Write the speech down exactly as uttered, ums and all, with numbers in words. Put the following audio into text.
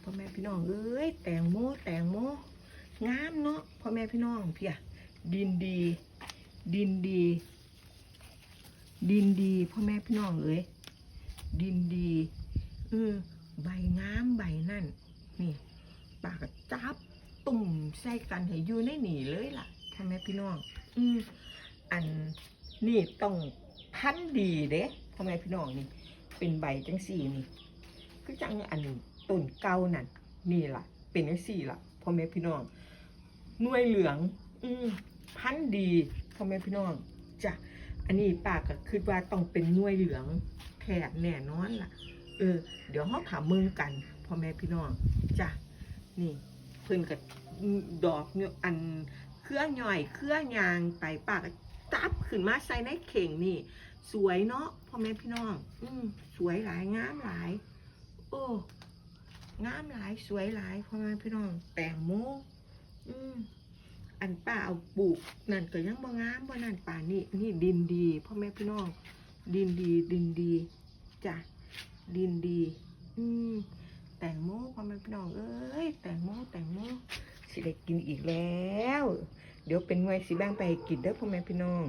พ่อแม่พี่น้องเอ้ย แตงโม แตงโม งามเนาะ พ่อแม่พี่น้อง เพีย ดินดี ดินดี ดินดี พ่อแม่พี่น้องเอ้ย ดินดี เออ ใบงามใบนั่น นี่ ป้าก็จับตุ่มใส่กันให้อยู่ในนี่เลยล่ะ พ่อแม่พี่น้อง อืม อันนี่ต้องพันธุ์ดีเด้ พ่อแม่พี่น้อง นี่ เป็นใบจังซี่นี่ คือจังอันต้นเก่านั่น นี่ล่ะ เป็นจังซี่ล่ะ พ่อแม่พี่น้อง หน่วยเหลือง อืม พันธุ์ดี พ่อแม่พี่น้อง จ้ะ อันนี้ป้าก็คิดว่าต้องเป็นหน่วยเหลืองแท้แน่นอนล่ะ เออ เดี๋ยวเราถามเมืองกัน พ่อแม่พี่น้อง จ้ะ นี่ เพิ่นก็ดอกเนี่ย อัน เครือหย่อย เครือยางไป ป้าก็จับขึ้นมาใส่ในเข่งนี่ สวยเนาะ พ่อแม่พี่น้อง อืม สวยหลาย งามหลาย โอ้ งามหลาย สวยหลาย พ่อแม่พี่น้อง แตงโม อืม อันป้าเอาปลูกนั่นก็ยังบ่งาม บ่นั่น ป่านนี้ นี่ดินดี พ่อแม่พี่น้อง ดินดี ดินดี จ้ะ ดินดี อืม แตงโม พ่อแม่พี่น้องเอ้ย แตงโม แตงโม สิได้กินอีกแล้ว เดี๋ยวเป็นหน่วยสิแบ่งไปให้กินเด้อ พ่อแม่พี่น้อง